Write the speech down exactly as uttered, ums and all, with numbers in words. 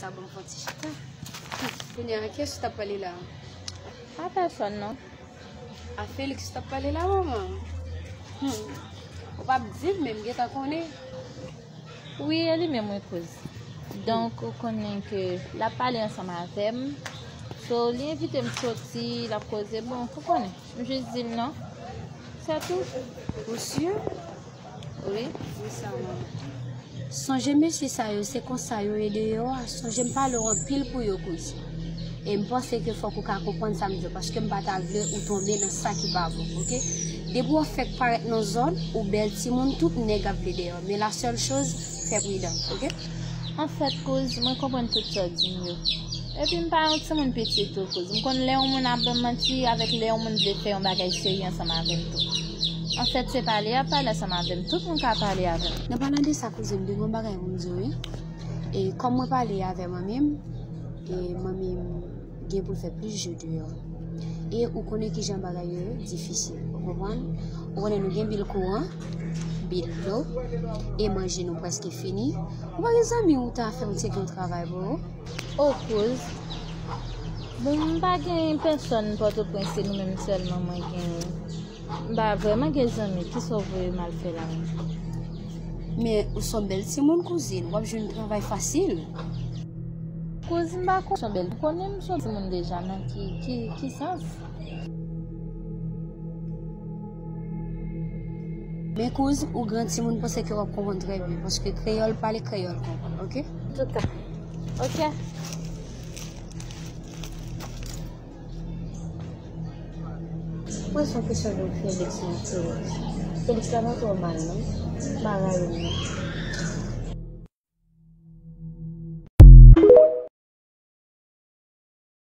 Sa bon, fò ti chita. Kounye a, kiyès ou t ap pale la? A pèsòn, non. A Felix ou t ap pale la, manman? Hmm. Ou p ap di m, men m gentan konnen. Wi, e li menm, wi, kouz. Donk, ou konnen ke l ap pale ansanm avè m. So, li envite m soti, l ap koze. Bon, ou konnen. M jis di l non. Se tou. Ou si? Wi. Wi, sa, manman. Sonje mesye sa yo, se konsa yo ye deyò a. Sonje m pale w anpil pou yo, kouz. E m panse ke fòk ou ka konprann sa m di w, paske m pa ta vle ou tonbe nan sa ki pa bon, oke? Depi w fèk parèt nan zòn, ou bèl timoun, tout nèg ap vle deyò. Men la sèl choz, fè pridan, oke? Anfèt, kouz, mwen konprann tout sa w di m yo. Epi m pa yon timoun piti tou, kouz. M konn lè yon moun ap ban m manti avèk lè yon moun vle fè yon bagay serye ansanm avè m tou. Anfèt, se pale y ap pale ansanm avè m. Tout moun ka pale avè m. Nan palan de sa, kouzin, m gen yon bagay pou m di w, wi. E kòm mwen pale avè manmi m, e manmi m gen pou l fè plis jou deyò. E ou konnen kijan bagay yo ye, difisil. Ou konprann? Ou konnen nou gen bil kouran, bil dlo, e manje nou prèske fini. Ou pa gen zanmi ou ta fè yon ti travay pou ou? O, kouz. Bon, m pa gen pèsòn Pòtoprens, se nou menm sèlman mwen genyen. M pa vrèman gen zanmi, kisa w voye m al fè la menm? Men ou se yon bèl timoun, kouzin, w ap jwenn travay fasil. Kouz, m pa kwè w se yon bèl, ou konnen m se yon timoun deja, nan ki, ki, ki sans? Men kouz, ou gran timoun, panse ke w ap konprann trè byen, paske kreyòl pale, kreyòl konprann, oke? Antouka, oke. Mwen se yon kesyon de Felix, non, Felix. Felix la pa twò mal, non. M pa rayi l, non.